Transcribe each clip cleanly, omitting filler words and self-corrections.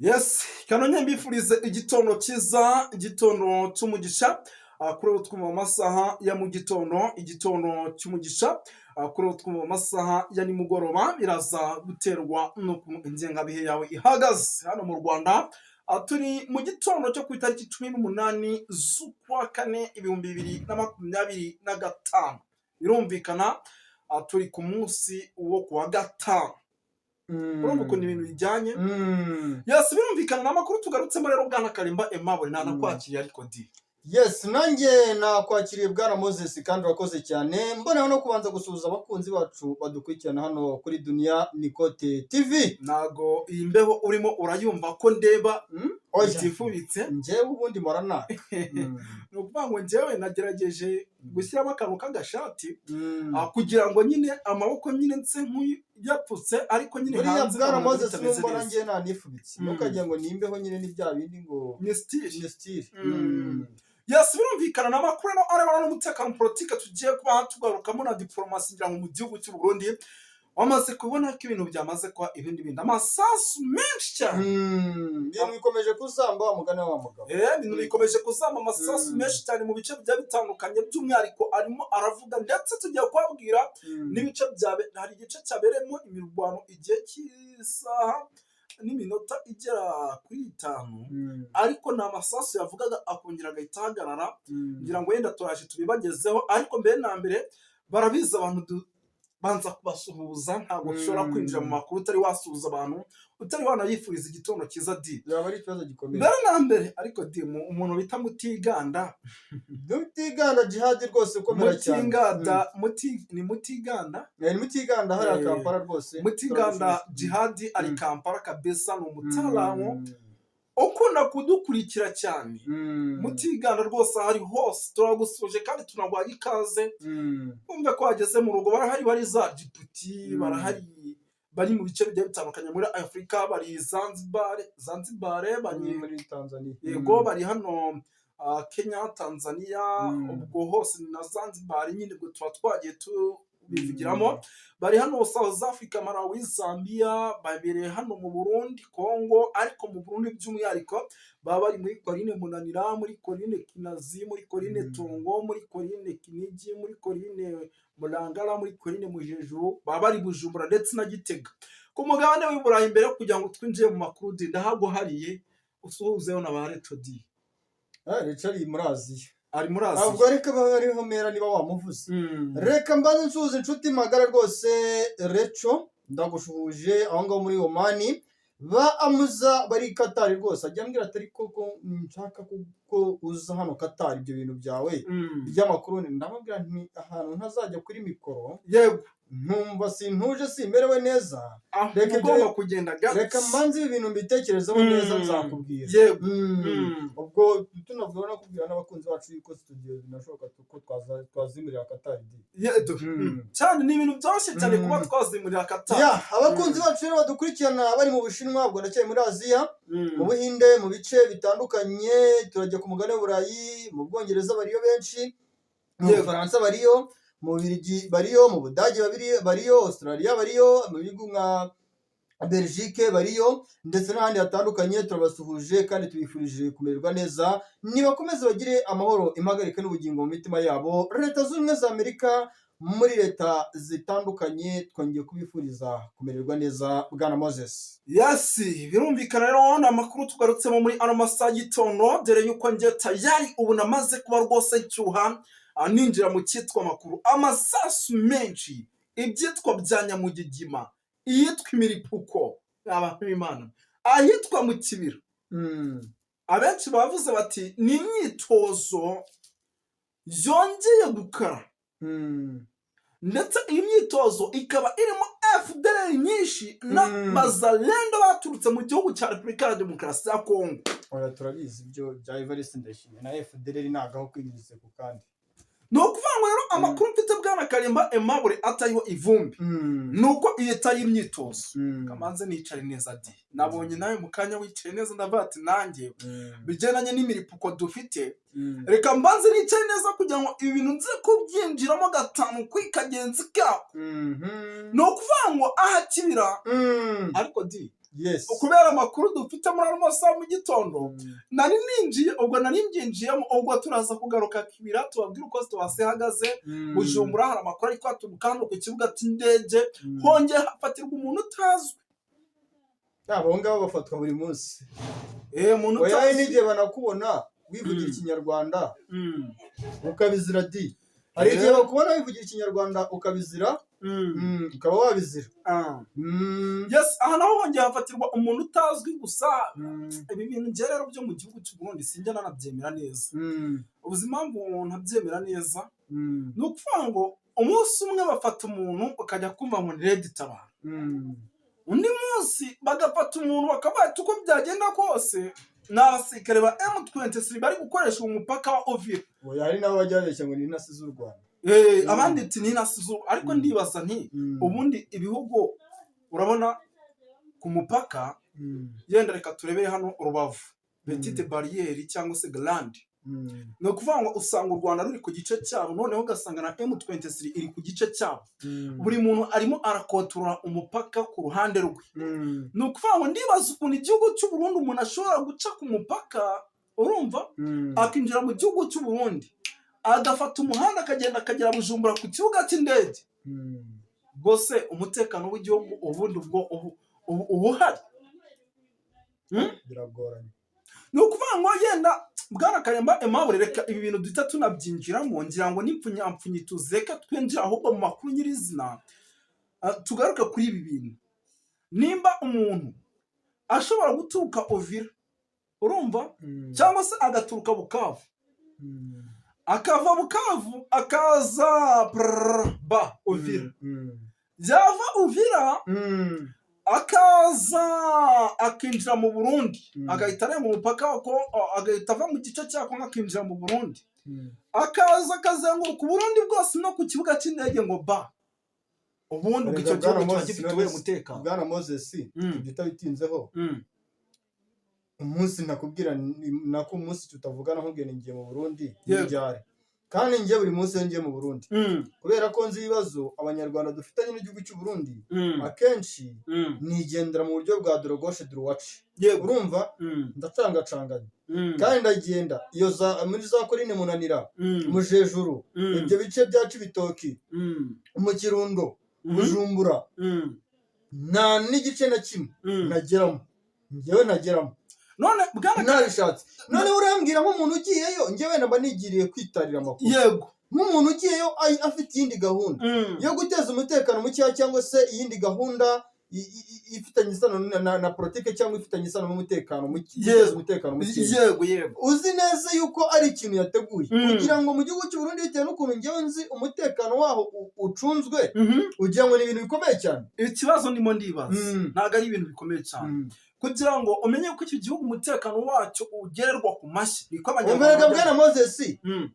Yes, kanonye mbifurize igitondo cyiza, igitondo cy'umugisha. Kuri ubu twumva mu masaha ya mu gitondo, igitondo cy'umugisha. Kuri ubu twumva mu masaha ya nimugoroba, biraza guterwa n'ukuntu ingengabihe yawe ihagaze. Hano mu Rwanda turi mu gitondo cyo ku itariki 18 z'ukwa kane 2025. Birumvikana, turi ku munsi wo ku wa gatanu. Urumva ukuntu ibintu bijyanye? Yes, birumvikana, ni amakuru tugarutsemo rero. Bwana Karimba Aimable, nanakwakiriye ariko di. Yes, nanjye nakwakiriye, bwana Moses, kandi urakoze cyane. Mboneyeho no kubanza gusuhuza abakunzi bacu badukurikirana hano kuri Dunia Nikote TV. Ntago iyi mbeho urimo urayumva ko ndeba Oya. itifubitse? Njyewe ubundi moranaka. Ni ukuvuga ngo njyewe nagerageje gushyiramo akantu k'agashati kugira ngo nyine amaboko nyine nse nk'uyapfutse, ariko nyine Buriya hanze bwana nkabona Moses, bitameze numbona neza. njyewe nanifubitse, ntukagira ngo ni imbeho nyine, ni bya bindi ngo ni style. Ni style. Yes, birumvikana, ni amakuru rero arebana n'umutekano, politike tugiye kuba tugarukamo na diporomasi. Ngira ngo mu gihugu cy'u Burundi wamaze kubona ko ibintu byamaze kuba ibindi bindi, amasasu menshi cyane. Ibintu bikomeje kuzamba wa mugani wa mugabo. Ibintu bikomeje kuzamba, amasasu menshi cyane mu bice bigiye bitandukanye, by'umwihariko arimo aravuga, ndetse tugiye kubabwira n'ibice bya, hari igice cyabereyemo imirwano igihe cy'isaha n'iminota igera kuri 5, ariko ni amasasu yavugaga akongera agahita ahagarara. Ngira ngo wenda turaje tubibagezeho, ariko mbere na mbere barabizi, abantu banza kubasuhuza. Ntabwo ushobora kwinjira mu makuru utari wasuhuza abantu, utari wanayifuriza igitondo cyiza di. Byaba ari ikibazo gikomeye. Mbere na mbere ariko di, umuntu bita Mutiganda. Mutiganda Jihadi rwose, ukomera cyane. Mutiganda, ni Mutiganda. Ni Mutiganda hariya Kampala rwose. Mutiganda Jihadi ari Kampala kabisa, ni umutaramu ukunda kudukurikira cyane. Mutiganda rwose, aho ari hose turagusuhuje kandi tunaguhaye ikaze. Wumve ko wageze mu rugo. Barahari, bari za Jibuti, barahari, bari mu bice bigiye bitandukanye muri Afurika, bari Zanzibar, Zanzibar bari muri Tanzania. Yego, bari hano Kenya, Tanzania, ubwo hose ni na Zanzibar nyine, ubwo tuba twagiye tubivugiramo. Bari hano South Africa, Malawi, Zambia, babereye hano mu Burundi, Congo, ariko mu Burundi by'umwihariko baba bari muri Colline Munanira, muri Colline Kinazi, muri Colline Tongo, muri Colline Kinigi, muri Colline Murangara, muri Colline Mujejuru, baba bari Bujumbura ndetse na Gitega. Ku mugabane w'i Burayi, mbere yo kugira ngo twinjire mu makuru di, ndahaguhariye usuhuzeho na ba Retodi. Reka ari muri Aziya. Ari muri Aziya. Ubwo reka babe ariho mera niba wamuvuze. Reka mbanze nsuhuze inshuti magara rwose, Reco, ndagushuhuje aho ngaho muri Omani. Ba Amuza bari i Katari rwose, ajya ambwira ati: "Ariko ko nshaka ko uza hano Katari, ibyo bintu byawe by'amakuru." Ndamubwira nti: "Ahantu ntazajya kuri mikoro nkumva sintuje, simerewe neza." Aho Reka ugomba kugenda gake. Reka mbanze ibi bintu mbitekerezeho neza, nzakubwira. Ubwo tunavuga no kubwira n'abakunzi bacu yuko studio binashoboka ko twazimurira Katari di. Yego. Cyane, ni ibintu byoroshye cyane kuba twazimurira Katari. Ya, abakunzi bacu rero badukurikirana bari mu Bushinwa, ubwo ndacyari muri Aziya, mu Buhinde, mu bice bitandukanye, turajya ku mugabane w'Uburayi, mu Bwongereza bariyo benshi, mu Bufaransa bariyo, mu Bubiligi bariyo, mu Budage bariyo, Australia bariyo, mu bihugu nka Belgique bariyo, ndetse n'ahandi hatandukanye. Turabasuhuje kandi tubifurije kumererwa neza. Nibakomeze bagire amahoro, impagarike n'ubugingo mu mitima yabo. Leta Zunze Ubumwe za Amerika, muri leta zitandukanye, twongeye kubifuriza kumererwa neza, bwana Moses. Yes, birumvikana rero, ni amakuru tugarutsemo muri ano masaha y'igitondo, dore yuko njye tayari ubu namaze kuba rwose nshyuha, ninjira mu cyitwa amakuru. Amasasu menshi, ibyitwa bya nyamugigima, iyitwa imiripuko, abantu b'Imana, ahitwa mu Kibira. Abenshi bavuze bati ni imyitozo yongeye gukara, ndetse iyi myitozo ikaba irimo FDLR nyinshi na bazalendo baturutse mu gihugu cya Repubulika ya Demokarasi ya Kongo. Oya, turabizi ibyo bya Evariste Ndayishimiye na FDLR, nagaho kwinyuze ku kandi. Ni ukuvuga ngo rero amakuru mfite, bwana Karimba Aimable, atariho ivumbi, ni uko iyi itari imyitozo. Kamanze nicare neza di, nabonye nawe mu kanya wicaye neza, ndavuga ati nanjye bigendanye n'imiripuko dufite, reka mbanze nicare neza kugira ngo ibi bintu nze kubyinjiramo gatanu kuri kagenzi kako. Ni ukuvuga ngo aha Kibira, ariko di, Yes. Kubera amakuru dufite muri ano masaha mu gitondo, nari ninjiye, ubwo nari mbyinjiyemo, ubwo turaza kugaruka Kibira tubabwire uko situation ihagaze. Bujumbura hari amakuru ari kwaturuka hano ku kibuga cy'indege, hongeye hafatirwa umuntu utazwi. Abo ngabo bafatwa buri munsi. Umuntu Oya, utazwi. n'igihe banakubona wivugira Ikinyarwanda ukabizira di. Hari igihe bakubona wivugira Ikinyarwanda ukabizira, ukaba wabizira. Yes, aha naho hongeye hafatirwa umuntu utazwi gusa. Ibi bintu njye rero byo mu gihugu cy'u Burundi sinjya nanabyemera neza. Uzi impamvu ntabyemera neza? Ni ukuvuga ngo umunsi umwe bafata umuntu ukajya kumva ngo ni RED Tabara, undi munsi bagafata umuntu bakavuga ati uko byagenda kose ni abasirikare ba M23 bari gukoresha uwo mupaka wa Uvira. Oya, hari n'abo bajya babeshya ngo ni intasi z'u Rwanda. Abandi ati ni intasi ariko ndibaza nti ubundi ibihugu urabona ku mupaka, yenda reka turebere hano Rubavu, petite barrière cyangwa se grande, ni ukuvuga ngo usanga u Rwanda ruri ku gice cyabo, noneho ugasanga na M23 iri ku gice cyabo. Buri muntu arimo arakontorora umupaka ku ruhande rwe. Ni ukuvuga ngo ndibaza ukuntu igihugu cy'u Burundi umuntu ashobora guca ku mupaka, urumva, akinjira mu gihugu cy'u Burundi, agafata umuhanda akagenda akagera Bujumbura ku kibuga cy'indege. Rwose umutekano w'igihugu ubundi ubwo uba uhari? Biragoranye. Ni ukuvuga ngo yenda bwana Karemba Aimable, reka ibi bintu duhita tunabyinjiramo, ngira ngo n'impfunyapfunyi tuzeke twinjira ahubwo mu makuru nyirizina. Tugaruke kuri ibi bintu. Nimba umuntu ashobora guturuka Uvira, urumva, cyangwa se agaturuka Bukavu, akava Bukavu akaza prrr, ba Uvira, yava Uvira akaza akinjira mu Burundi, agahita arenga umupaka agahita ava mu gice cya Kongo akinjira mu Burundi, akaza akazenguruka Uburundi bwose no ku kibuga cy'indege ngo ba, ubundi ubwo icyo Erega gihugu Bwana kiba Moses, gifite uwuhe mutekano? Bwana Moses, ibyo utabitinzeho, umunsi ntakubwira nako umunsi tutavugana nkubwira ngiye mu Burundi n'iryari, kandi njye buri munsi iyo ngiye mu Burundi, kubera ko nzi ibibazo Abanyarwanda dufitanye n'igihugu cy'u Burundi, akenshi nigendera mu buryo bwa de gauche droite. Urumva, ndacangacanganya kandi ndagenda iyo za muri za Korine Munanira, Mujejuru, ibyo bice bya Cibitoki, mu Kirundo, Bujumbura, nta n'igice na kimwe ntageramo, njyewe ntageramo. None bwana Nabishatse. None urambwira nk'umuntu ugiyeyo, njyewe naba nigiriye kwitarira amakuru, nk'umuntu ugiyeyo afite iyindi gahunda yo guteza umutekano mukeya cyangwa se iyindi gahunda ifitanye isano na politike cyangwa ifitanye isano n'umutekano muke, guteza umutekano mukeya, yego yego uzi neza yuko ari ikintu yateguye kugira ngo mu gihugu cy'u Burundi, bitewe n'ukuntu njyewe nzi umutekano waho ucunzwe, ugira ngo ni ibintu bikomeye cyane. Ikibazo ndimo ndibaza, ntabwo ari ibintu bikomeye cyane kugira ngo umenye ko icyo gihugu umutekano wacyo ugererwa ku mashyi, niko Umva Abanyarwanda bwana Moses,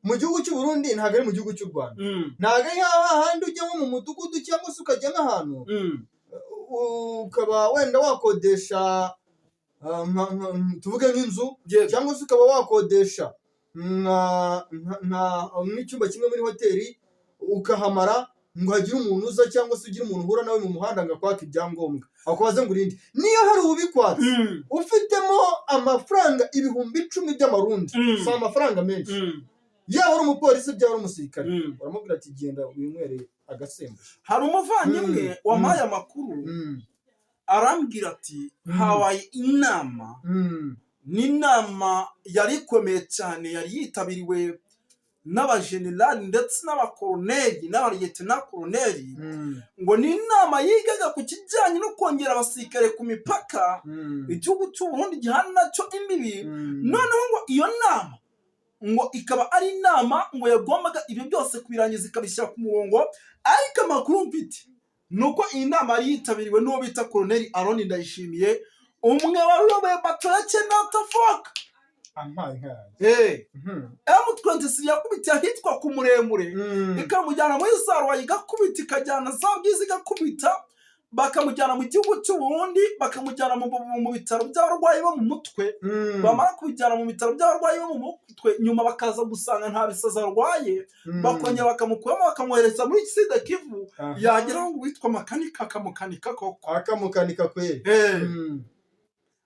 mu gihugu cy'u Burundi ntabwo ari mu gihugu cy'u Rwanda, ntabwo ari hahandi ujya nko mu mudugudu cyangwa se ukajya nk'ahantu ukaba wenda wakodesha tuvuge nk'inzu, cyangwa se ukaba wakodesha nk'icyumba kimwe muri hoteli ukahamara, ngo hagire umuntu uza cyangwa se ugire umuntu uhura nawe mu muhanda ngo akwake ibyangombwa, akubaze ngo urinde. Niyo hari ubikwatse ufitemo amafaranga 10,000 by'amarundi, si amafaranga menshi, yaba ari umupolisi, byaba ari umusirikare, uramubwira ati genda winywereye agasembuye. Hari umuvandimwe wampaye amakuru, arambwira ati habaye inama, n'inama yari ikomeye cyane, yari yitabiriwe n'abajenerali ndetse n'abakoroneri n'abariyetena koroneri, ngo ni inama yigaga ku kijyanye no kongera abasirikare ku mipaka igihugu cy'u Burundi gihana nacyo imbibi. Noneho ngo iyo nama ngo ikaba ari inama ngo yagombaga ibyo byose kubirangiza ikabishyira ku murongo, ariko amakuru mfite ni uko iyi nama yari yitabiriwe n'uwo bita Koroneri Aroni Ndayishimiye, umwe wari uyoboye bato ya cyenda tafoka. Ampaye inka. M23 yakubitiye ahitwa ku Muremure, ikamujyana muri za Rwayi igakubita, ikajyana za Bwiza igakubita. Bakamujyana mu gihugu cy'u Burundi, bakamujyana mu bitaro by'abarwayi bo mu mutwe. Bamara kubijyana mu bitaro by'abarwayi bo mu mutwe, nyuma bakaza gusanga nta bisazi arwaye, bakongera bakamukuramo, bakamwohereza muri Sud Kivu. Yageraho ngo uwitwa Makanika akamukanika koko. Akamukanika kweli.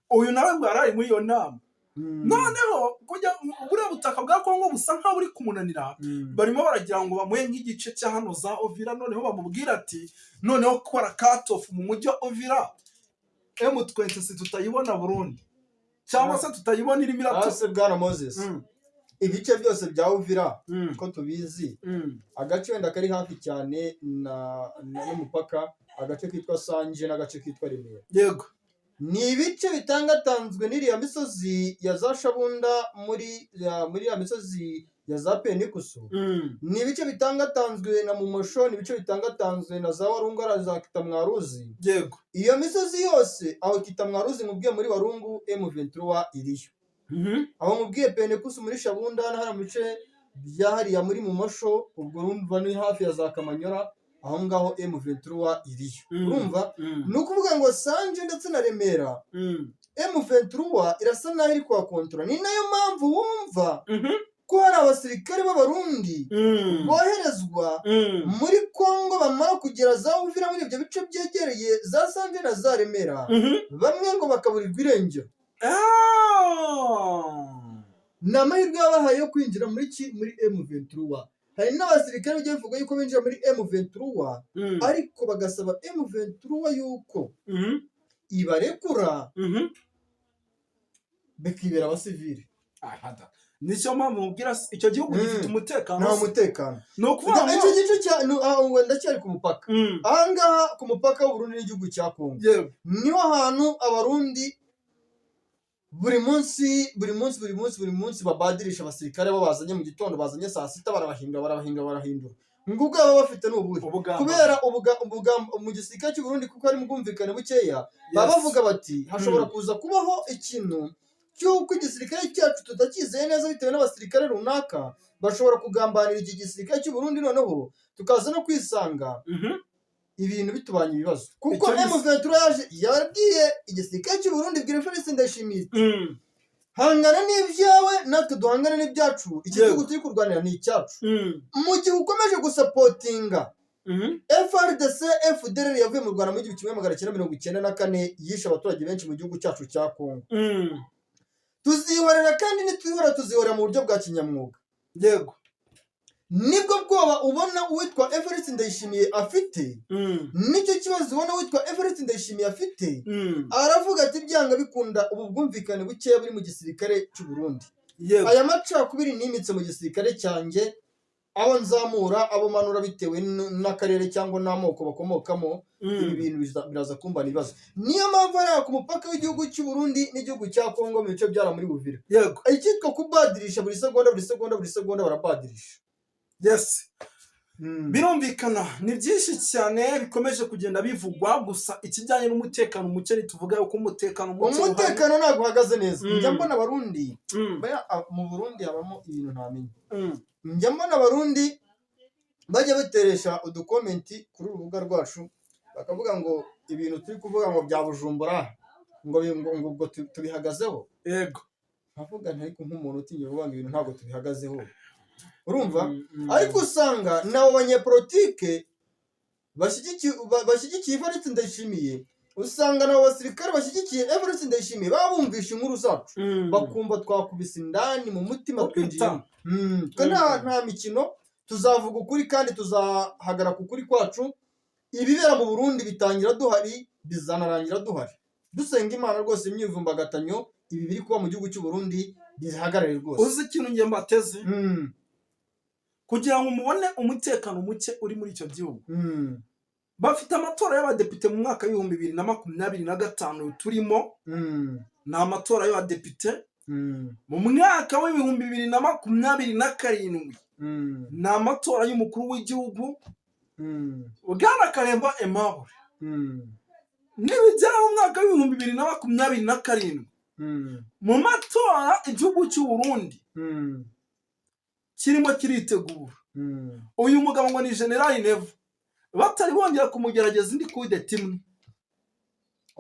Uyu nawe ngo yari ari muri iyo nama. Noneho kujya buriya butaka bwa Kongo busa nkaho buri kumunanira. Barimo baragira ngo bamuhe nk'igice cya hano za Uvira, noneho bamubwira ati: "Noneho kora cut-off mu mujyi wa Uvira, M23 tutayibona Burundi cyangwa se tutayibona irimo iratu." Hasi bwana Moses, ibice byose bya Uvira ko tubizi, agace wenda kari hafi cyane na n'umupaka, agace kitwa Sanje n'agace kitwa Remera, ni ibice bitangatanzwe n'iriya misozi ya za Shabunda, muri ya misozi ya za Penikusu. Ni ibice bitangatanzwe na Mumosho, ni ibice bitangatanzwe na za Warungara, za Kitamwaruzi. Iyo misozi yose aho Kitamwaruzi mubwiye muri Warungu, M23 iriyo. Aho mubwiye Penekusu muri Shabunda na hariya mu bice bya hariya muri Mumosho, ubwo urumva ni hafi ya za Kamanyora, aho ngaho M23 iriyo. Urumva, ni ukuvuga ngo Sanje ndetse na Remera, M23 irasa naho iri kuhakontora. Ni nayo mpamvu wumva ko hari abasirikare b'Abarundi boherezwa muri Kongo, bamara kugera za Uvira, muri ibyo bice byegereye za Sanje na za Remera, bamwe ngo bakaburirwa irengero. Ni amahirwe yabahaye yo kwinjira muri ki, muri M23. Hari n'abasirikare bagiye bivuga yuko binjira muri M23, ariko bagasaba M23 yuko ibarekura bakibera abasivili. Aha, nicyo mpamvu mubwira icyo gihugu gifite umutekano. Nta mutekano. Ni ukuvuga ngo Icyo gice cya ah, ngo ndacyari ku mupaka. Ahangaha ku mupaka w'Uburundi n'igihugu cya Kongo, niho hantu Abarundi buri munsi, buri munsi, buri munsi, buri munsi babadirisha abasirikare babazanye mu gitondo, bazanye saa sita, barabahindura, barabahindura, barahindura. Ngo ubwo baba bafite ni ubuhe? Ubugamba. Kubera mu gisirikare cy'u Burundi, kuko harimo ubwumvikane bukeya, baba bavuga bati hashobora kuza kubaho ikintu cy'uko igisirikare cyacu tutacyizeye neza bitewe n'abasirikare runaka bashobora kugambanira iki gisirikare cy'u Burundi, noneho tukaza no kwisanga ibintu bitubanye ibibazo, kuko Icyo M23 yaje yabwiye igisirikare cy'u Burundi, bwira Felix Ndayishimiye iti: "Hangana n'ibyawe, natwe duhangane n'ibyacu. Iki gihugu turi kurwanira ni icyacu. Mu gihe ukomeje gusapotinga FARDC, FDLR yavuye mu Rwanda mu 1994, yishe abaturage benshi mu gihugu cyacu cya Kongo, tuzihorera, kandi nitwihorera tuzihorera mu buryo bwa kinyamwuga." Nibwo bwoba ubona uwitwa Evariste Ndayishimiye afite. Nicyo kibazo ubona uwitwa Evariste Ndayishimiye afite. Aravuga ati: "Byanga bikunda, ubu bwumvikane bukeya buri mu gisirikare cy'u Burundi, aya macakubiri nimitse mu gisirikare cyanjye, abo nzamura, abo manura bitewe n'akarere cyangwa n'amoko bakomokamo, ibi bintu biraza kumbana ibibazo." Niyo mpamvu hariya ku mupaka w'igihugu cy'u Burundi n'igihugu cya Kongo, mu bice byara muri Buvira, icyitwa kubadirisha buri segonda, buri segonda, buri segonda barabadirisha. Yes, birumvikana, ni byinshi cyane bikomeje kugenda bivugwa. Gusa ikijyanye n'umutekano muke, ntituvuga yuko umutekano muke uhari. Umutekano ntabwo uhagaze neza. Njya mbona Abarundi, mu Burundi habamo ibintu ntamenya. Njya mbona Abarundi bajya bateresha uducomment kuri uru rubuga rwacu, bakavuga ngo ibintu turi kuvuga ngo bya Bujumbura, ngo ubwo tubihagazeho. Nkavuga nti: "Ariko nk'umuntu utinya kuvuga ngo ibintu ntabwo tubihagazeho." Urumva? Ariko usanga nabo banyepolitike bashyigikiye Evariste Ndayishimiye, usanga nabo basirikare bashyigikiye Evariste Ndayishimiye baba bumvisha inkuru zacu, bakumva twakubise indani mu mutima, Ukita. twinjiyemo. Twe nta mikino, tuzavuga ukuri kandi tuzahagarara ku kuri kwacu. Ibibera mu Burundi bitangira duhari, bizanarangira duhari. Dusenga Imana rwose imyivumbagatanyo, ibi biri kuba mu gihugu cy'u Burundi bihagarare rwose. Uzi ikintu njye mbateze? Kugira ngo mubone umutekano muke uri muri icyo gihugu, bafite amatora y'abadepite mu mwaka w'2025 turimo. Ni amatora y'abadepite. Mu mwaka w'2027 ni amatora y'umukuru w'igihugu, Bwana Karemba Aimable. Nibigera mu mwaka w'2027, mu matora igihugu cy'u Burundi kirimo kiritegura, uyu mugabo ngo ni General Neva, batari bongera kumugerageza indi kudeta imwe.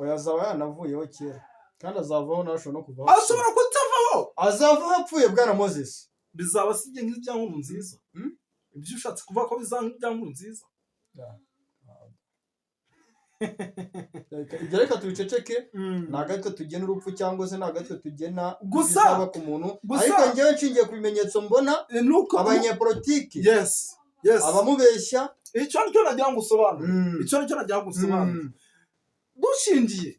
Oya, azaba yanavuyeho kera, kandi azavaho, nawe ashobora no kuvaho. Ashobora kutavaho. Azavaho apfuye, bwana Moses. Bizaba sibye nk'ibya Nkurunziza? Hmm? Ibyo ushatse kuvuga ko bizaba nk'ibya Nkurunziza? Ibyo reka tubiceceke. Ntabwo aritwe tugena urupfu cyangwa se ntabwo aritwe tugena ibizaba ku muntu. Ariko njyewe nshingiye ku bimenyetso mbona, Nuko abanyepolitiki, abamubeshya. Icyo nicyo nagira ngo usobanure. Icyo nicyo nagira ngo usobanure. Dushingiye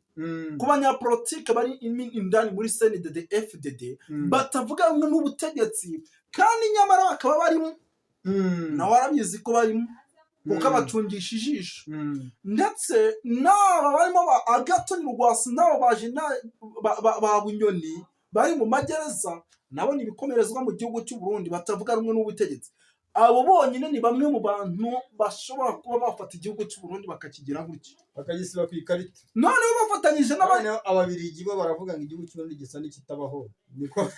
ku banyapolitike bari indani muri CNDD FDD, batavuga rumwe n'ubutegetsi kandi nyamara bakaba barimo, nawe arabizi ko barimo, kuko abacungisha ijisho, ndetse n'aba barimo ba Agathon Rwasa, n'aba baje ba Bunyoni bari mu magereza, nabo ni ibikomerezwa mu gihugu cy'u Burundi batavuga rumwe n'ubutegetsi. Abo bonyine ni bamwe mu bantu bashobora kuba bafata igihugu cy'u Burundi bakakigira gutya, bakagisiba ku ikarita. Noneho bafatanyije n'abandi. Noneho Ababirigi bo baravuga ngo igihugu cy'Uburundi gisa n'ikitabaho, niko.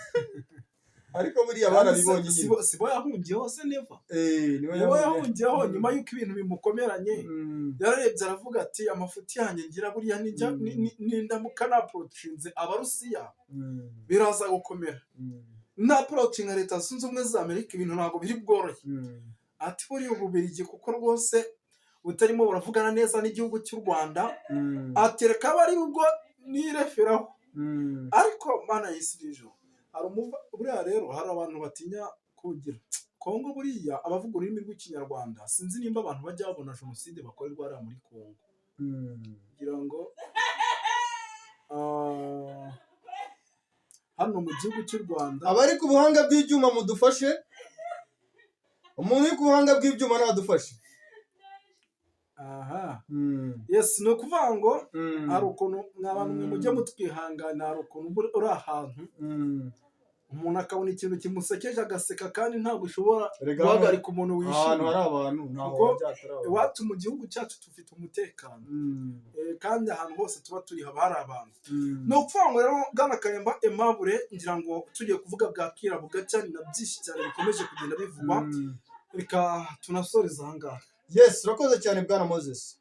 Ariko buriya barabibonye nyine. Sibo yahungiyeho se, Neva? Eh, niwe. Nibo yahungiyeho nyuma y'uko ibintu bimukomeranye. Yararebye aravuga ati: "Amafuti yanjye ngira buriya nijya nindamuka naapproachinze Abarusiya, biraza gukomera. Naapproachinga Leta Zunze Ubumwe za Amerika, ibintu ntabwo biri bworohe." Ati: "Buriya Ububirigi, kuko rwose butarimo buravugana neza n'igihugu cy'u Rwanda," ati, "reka abe ari bwo nireferaho." Ariko Mana y'isi, hari umuva buriya rero, hari abantu batinya kugira Kongo. Buriya abavuga ururimi rw'Ikinyarwanda, sinzi nimba abantu bajya babona jenoside bakorerwa hariya muri Kongo, kugira ngo hano mu gihugu cy'u Rwanda. Abari ku buhanga bw'ibyuma mudufashe. Umuntu uri ku buhanga bw'ibyuma nadufashe. Aha, yes, ni ukuvuga ngo hari ukuntu mwa bantu mwe mujye mutwihangana, hari ukuntu uba uri ahantu, umuntu akabona ikintu kimusekeje agaseka, kandi ntabwo ushobora Erega guhagarika umuntu ahantu wishimye. hari abantu ntaho Kuko byatari abantu. Iwacu mu gihugu cyacu dufite umutekano. Kandi ahantu hose tuba turi haba hari abantu. Ni ukuvuga ngo rero, bwana Karemba Aimable, ngira ngo tugiye kuvuga bwakira bugacya, ni na byinshi cyane bikomeje kugenda bivugwa. Reka tunasoreze aha ngaha. Yes, urakoze cyane, bwana Moses.